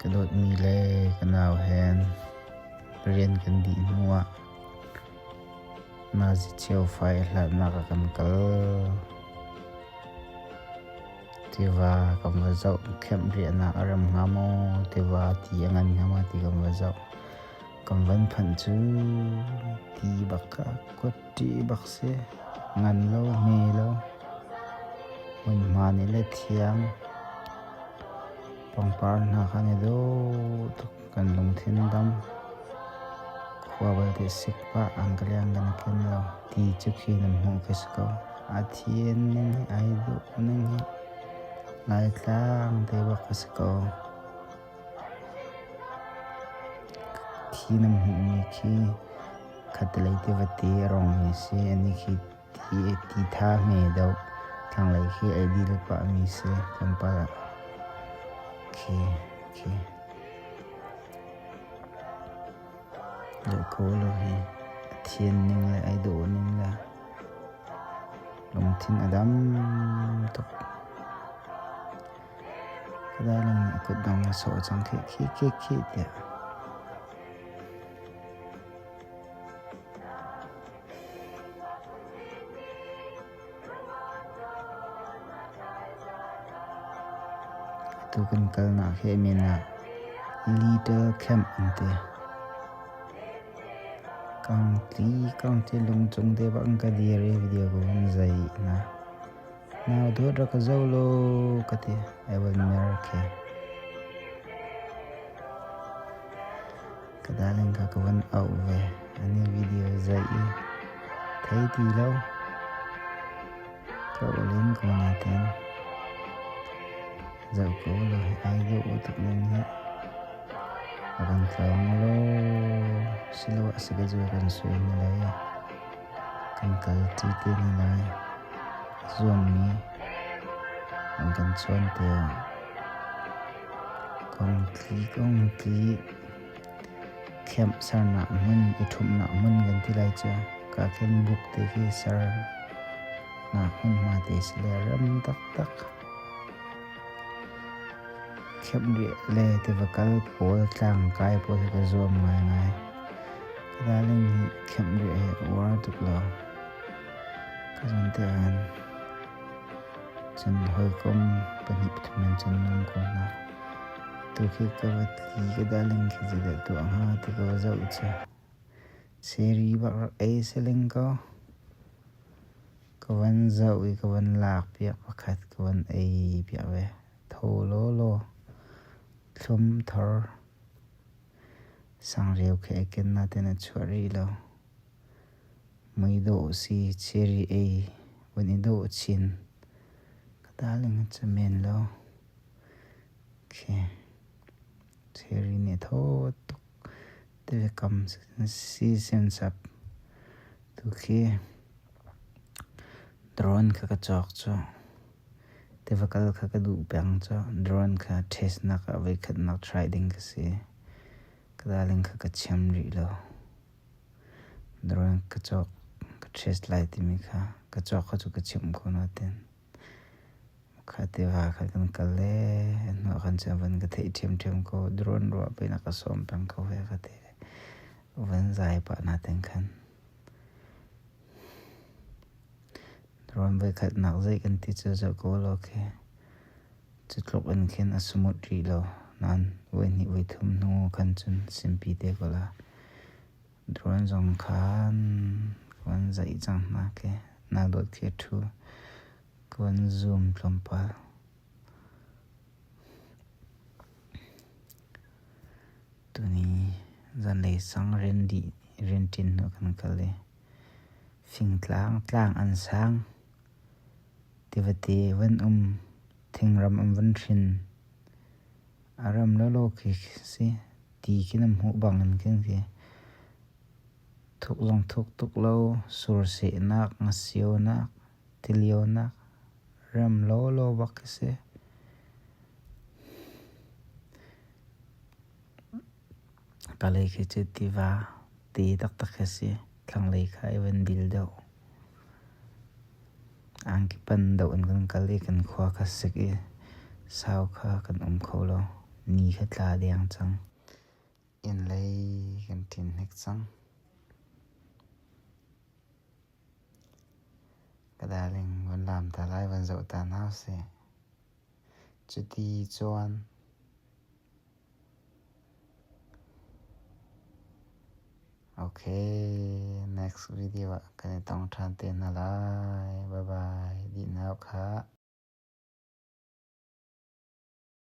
ກະໂດດມີແລ ກະໜາວແຮງ ລຽນກັນດີຫົວ ໜ້າຊິທ່ຽວໄຟ ລາດມາກະກັນເກີ ເທວາກຳວ່າເຈົ້າ ແຄມເຣຍນາອາຣຳຫາໝໍ ເທວາຕີອະງັນຫາມາຕີກຳວ່າເຈົ້າ ກຳວັນພັນຈູ ຕີບັກກະກົດ ຕີບັກເຊ ງັນໂລເມໂລ ມັນມານີ້ແຫຼະທຽງ ປອງປານຫາຄາເນໂດ ຕົກກັນລົງເທັນດຳ ຄວາເບີເຕຊິກປະອັງກະລຽງກັນເກັນໂລ ຕີຈຸຄີນຳຫົວເຄສໂກ ອາທຽນໜຶ່ງ ໄອໂດໜຶ່ງ ລາຍຕາງເຕບັກເຄສໂກ ຄີນຳຫູມີຄີ ຄັດໄລຕິວະເຕ ອອງມີເຊ ອັນນີ້ຄີ ທີ ທີທາເມໂດ ທາງໄລຄີ ໄອດີ ລະປະມີເຊ ຄຳປະລະ ເຄ ເຄ ໂລໂກໂລຮີ ທຽນໜຶ່ງ ແລະ ໄອໂດໜຶ່ງ ລະ ລົງທິນອະດຳ ຕົກ ກະດາລົງ ກົດດອງ ໂສ ຈັງ ເຄ ເຄ ເຄ ເຄ ເຕ ຕູກັນກັນນະ ເຄ ເມນະ ລີເດີແຄມອັນເຕ ກາງຕີ ກາງເຕ ລົງຈົງເດ ບັງກະດີເຣ ວິດີໂອກະວັນໃຈນະ ນາວໂດດຣະກະເຈົ້າໂລກະຕິ ໄອວັນເມຣະເຄ ກະດາເລັງກະກະວັນເອົາເວ ອັນນີ້ວິດີໂອໃຈອີ ໄທຕີລາວ ກະໂອເລັງກະນາເຕັນ ເຈົ້າໂກໂລ ໄອໂຍໂອຕັກເລັງເຮ ອາກັນຕອງໂລ ຊິລະວະ ຊິກະຈູ ກັນສວຍມະໄລ ກັນກາຍຈີເຕນາລາຍ ສ່ວນນີ້ ມັນກັນຊວນເຕວ ກອງກຣີ ກອງກຣີ ແຄມສານະມຶນ ໄອທຸມນະມຶນກັນທີ່ໄລເຈອ ກາເຄັນບຸກເຕເຄສານະມຶນ ມາເຕສເລຣຳຕັກຕັກ ແຄມເຣຍແລເຕວະກັນໂປລະຈັງກາຍໂປລະກະຊວມງາຍງາຍ ກະດາລິງແຄມເຣຍເອວາຕຸກລາວ ກະຊົນເຕອານ ຈັນເຮີກອມປະນິບທຸແມນຈັນນົມໂກນາ ໂຕເຄກະວະຕີກະດາລິງເຄຈິເດຕົວຫາຕິກະວະເຈົ້າອຸຈາ ເຊຣີບັກລັກເອເຊເລັງໂກ ກະວັນເຈົ້າອີກະວັນລາກປຽກປະຄັດກະວັນເອປຽກເວ ໂທໂລໂລ ທົມທໍ ສັງເຣວເຄເກັນນາເຕນະຊວາຣີໂລ ໄມໂດຊີ ເຊຣີເອ ວັນອີໂດຊິນ ກະດາລິງຈະເມນໂລ ເຄ ເຊຣີເນໂທ ຕຸກ ເຕເວກຳ ຊີເຊັນຊັບ ຕຸເຄ ດຣອນຄະກະຈອກຈອກ ເຕວະກັນຄະກະດູແປງຈອກ ດຣອນຄະເທສນັກ ອາໄວ້ຄັດນັກ ທຣາຍເດັງກະເຊ ກະດາລິງຄະກະແຊມຣີໂລ ໂດຣນກະຈອກກະເທສໄລຕິມີຄ່າ ກະຈອກເຂົາຈຸກະເຊມໂຄນາເຕັນ ຄາເຕວາຄາກັນກະແລ ນວກຄັນຈະວັນກະເທເທມເທມໂຄ ໂດຣນລົວະໄປນະກະຊອມແປງໂຄເວກະເທ ວັນໄຊປະນາເຕັງຄັນ ໂດຣນໄວຄັດນັກໄຊກັນຕິເຈເຈໂຄໂລເຄ ຈະໂຕກອັນເຄັນອະສະມຸດຣີໂລ ນານ ເວນິໄວທຸມນູຄັນຈຸນ ຊິມປີເຕໂກລາ ໂດຣນຈອງຄານ ກວນໃຈຈັງນາເກ ນາໂດດເຄທູ ກວນຊູມກອມປາ ໂຕນີ້ ຈັນເລຊັງເຣນດີ ເຣນຕິນ ໂນກັນກະເລ ຟິງຕາງ ຕາງອັນຊາງ ເຕວະເຕ ວັນອຸມ ທິງຣຳອຳວັນທິນ ອາຣຳໂລໂລເຄເຄ ຕີກິນນຳຫູບັງອັນເຄີງເຄ ທຸກລົງທຸກຕຸກໂລ ຊູເຊນາກ ງາຊຽວນາກ ຕິລຽວນາກ ຣຳໂລໂລບັກເຄເຊ ກາເລເຄເຈຕິວາ ຕີຕັກຕັກເຄເຊ ທັງເລຄາເອເວັນບິລໂດ ອາງກິປັນໂດອັນກັນກາເລກັນຄວາຄາເຊກເອ ຊາວຄາກັນອົມໂຄໂລ你个大脸张，眼泪跟天黑张。 个大脸วันลามตาลายวันโสตาหนาวเส จะดีจวน โอเค next video อะ ก็เลยต้องทานเต้นอะไร บ๊ายบาย ดีหนาวค่ะ